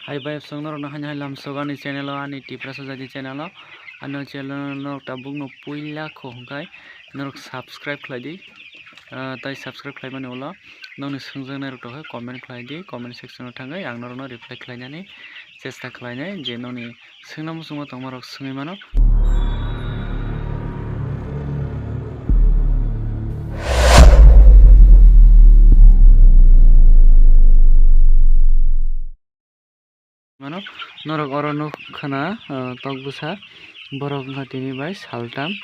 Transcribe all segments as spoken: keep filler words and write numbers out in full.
Hai bai, song norok no haino hai lamsok ani channel o, ani Tiprasa Jadi channel o. Ani channel o norok tabuk no puila kho hwnkhe norok subscribe khlai di. Ah, tai subscribe khlaimani ulo nokni swngjaknai rok tongkhe comment khlai di, comment section o thangwi ang norok no reply khlainani chesta khlainai je nokni swngna muchungma tongma rok swngwi mano. Mano, norok oro nuk khana, ah, tok bwsa, borok wngkha tini bai saltam.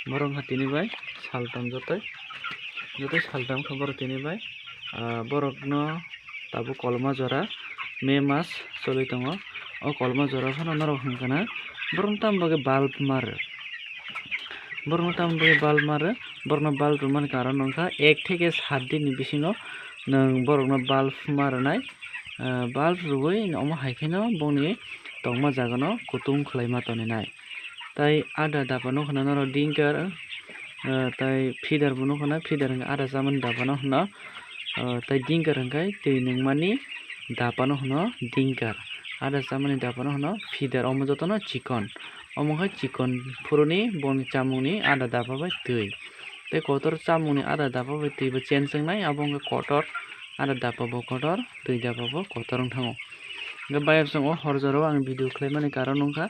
Borok wngkha tini bai saltam jotoi, jotoi saltam kha borok tini bai. Ah, borokno tabuk kolma jora, May mas choli tongo. O kolma jora phano norok hwnkha na, borok tamo bagwi bulb maro. Borokno tamo bagwi bulb maro, borokno bulb rwmani karon wngkha ek theke sat din ni bisingo nwng borokno bulb ma rwnai. Ah, bulb rwui omo hai kheno bongni tongma jagano kutung khwlaima toninai. Tai ada dapa nukho na norok dinker, ah, tai feeder bo nukho na, feeder hwnkhe ada chamani dapano hwno. Ah, tai dinker hwnkhe twi nungmani dapano hwno dinker. Ada chamani dapano hwno feeder, omo jotono chikon. Omo khe chikon phuruni boni chamungni ada dapa bai twi. Tei kotor chamungni ada dapa bai twi bo chenswngnai, abo wngkha kotor, ada dapa bo kotor, twi dapa bo kotor wng thango. Hwnkhe bayapsong o hor jorao ang video khlaimani karon wngkha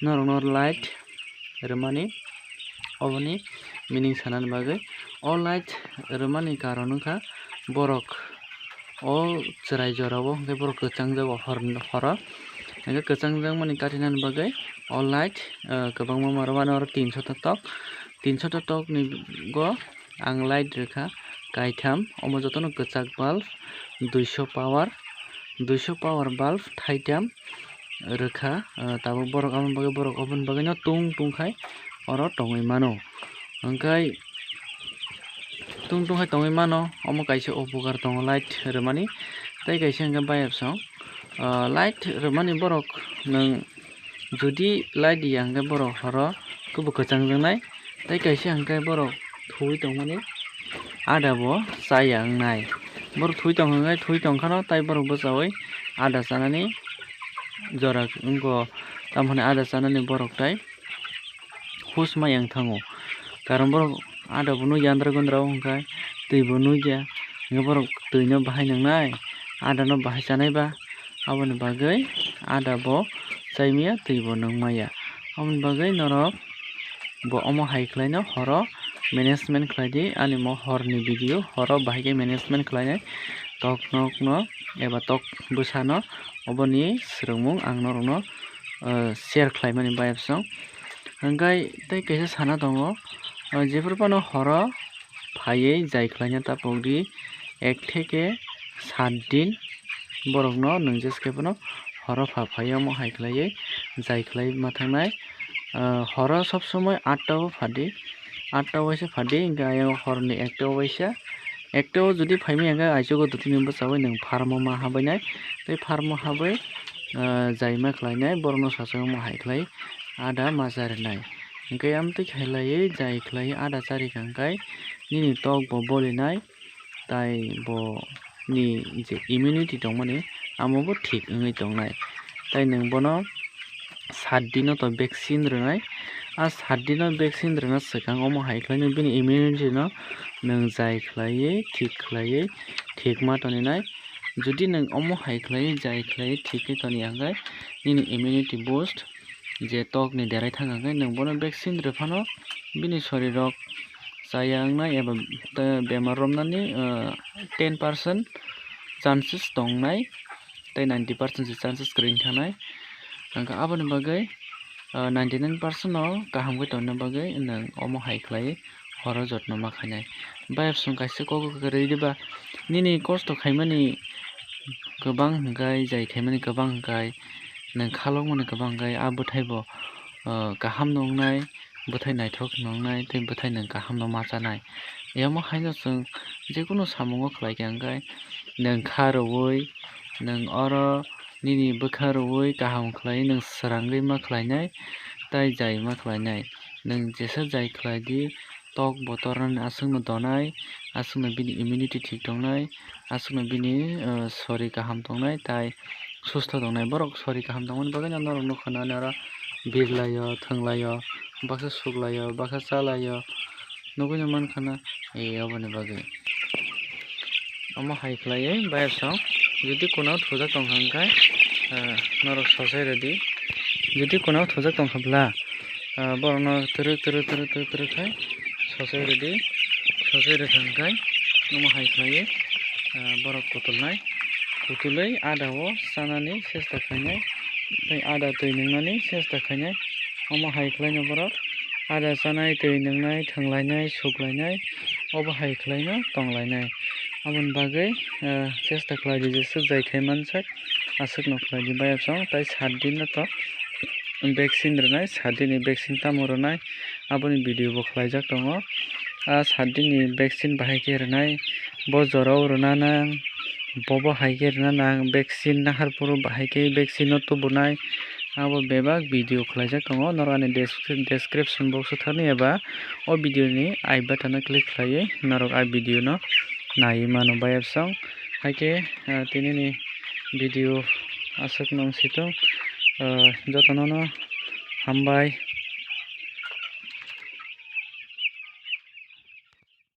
norokno light rwmani, oboni meaning sanani bagwi. O light rwmani karon wngkha borok o chwrai jorao hwnkhe borok kwchangjago hor, horo. Hwnkhe kwchangjakmani katinani bagwi o light, ah, kwbangma ma rwmani oro tinso totok. Tinso totokni go ang light rwkha kaitham, omo jotono kwchak bulb duiso power, duiso power bulb thaitham rwkha. Ah, tabuk borok aboni bagwi, borok oboni bagwino tung tung khai oro tongwi mano. Hwnkhe tung tung khai tongwi mano, omo kaisa upokar tongo light rwmani, tei kaisa hwnkhe bayapsong, ah, light rwmani borok nwng jodi light ya hwnkhe borok horo kubu kwchangjaknai, tei kaisa hwnkhe borok thuwi tongmani ada bo chaya wngnai. Borok thuwi tongkha hwnkhe, thuwi tongkhano tai borok bwchaui ada chanani jora wngkha, tamoni ada chanani borok tai hus maya wng thango. Karon borok ada bo nukya andra gundra o hwnkhe twi bo nukya, hwnkhe borok twi no bahai nwngnai, ada no bahai chanai ba, aboni bagwi ada bo chai maya, twi bo nung maya. Aboni bagwi norok bo omo hai khlai no horo management khlai di, ani mo hor ni video horo bahai khe management khlai nai tok nok no eba tok bwsa no, oboni swrwngmung ang norok no, ah, share khlai mani bayapsong. Hwnkhe tei kaisa sana tongo, ah, jephuru phano horo phaiwi jai khlaina ta pokdi ek theke sat din borokno nwng jeskhe phano horo pha phaiwi omo hai khlaiwi jai khlai ma thangnai. Ah, horo sob somoi atta o phadi, atta o waisa phadi, hwnkhe ayang horni ekta o waisa, ekta o jodi phaimaya hwnkhe aichugo dotini bwchaui nwng farm o ma habainai, tei farm o habwi, ah, jai ma khlainai, borokno sachaui omo hai khlai ada ma charinai. Hwnkhe amtwi khailaiwi jai khlaiwi ada charikha hwnkhe nini tok bo bolinai, tai bo ni je immunity tongmani amo bo thik wngwi tongnai. Tai nwng bono sat dino to vaccine rwnai. A sat dino vaccine rwna swkang omo hai khlaino bini immunity no nwng jai khlaiwi thik khlaiwi thik ma toninai. Jodi nwng omo hai khlaiwi jai khlaiwi thik khe toni ya hwnkhe nini immunity boost je tok ni derai thang hwnkhe nwng bono vaccine rwphano bini sorirok chaya wngnai eba tei bemar romnani, ah, ten percent chances tongnai, tei ninety percent se chances kwrwi wngkha nai. Hwnkhe aboni bagwi, ah, ninety nine percent no kaham khe tongna bagwi nwng omo hai khlai horo jotno ma khainai. Bayapsong kaisa kok kwrwi diba, nini kosto khaimani kwbang hwnkhe, jai khaimani kwbang hwnkhe, nwng khalokmani kwbang hwnkhe, a bwthai bo, ah, kaham nwngnai, bwthai naithok nwngnai tei bwthai nwng kaham no ma chanai. Yamo haino chwng jekunu samungo khlai kha hwnkhe nwng kha rwui, nwng oro nini bwkha rwui kaham khlai nwng srangwi ma khlainai tei jai ma khlainai. Nwng jesa jai khlai di, tok bo tornani aswkno donai, aswkno bini immunity thik tongnai, aswkno bini, eh, sori kaham tongnai, tai sustho tongnai. Borok sori kaham tongmani bagwi no norok nukha na oro birlaio, thwnglaio, baksa suklaio, baksa chalaio, nugwi no mankha na, eh, aboni bagwi. Omo hai khlaiwi bayapsong, jodi kunao thujak tongkha hwnkhe, ah, norok sosai rwdi. Jodi kunao thujak tongkha bwla, ah, borokno twrwk twrwk twrwk twrwk twrwk khai sosai rwdi. Sosai rwkha hwnkhe omo hai khlaiwi, ah, borok kutulnai. Kutulwi ada o chanani chesta khlainai, tei ada twi nwngnani chesta khlainai. Omo hai khlaino borok ada chanai, twi nwngnai, thwnglainai, suklainai, obo hai khlaino tonglainai. Aboni bagwi, eh, chesta khlai di, jeswk jai khai mansak, aswkno khlai di bayapsong, tai sat din no to vaccine rwnai, sat din ni vaccine tamo rwnai, aboni video bo khlaijak tongo. A sat din ni vaccine bahai khe rwnai, bo jora o rwna nang, bobo hai khe rwna nang, vaccine nahar phuru bahai khe vaccine no tubunai, abo bebak video khlaijak tongo, norok ani des-, description box o thani eba o video ni I button o click khlaiwi norok a video no naiwi mano bayapsong. Hai khe, ah, tini ni video aswk nung si tong, ah, jotono no hambai.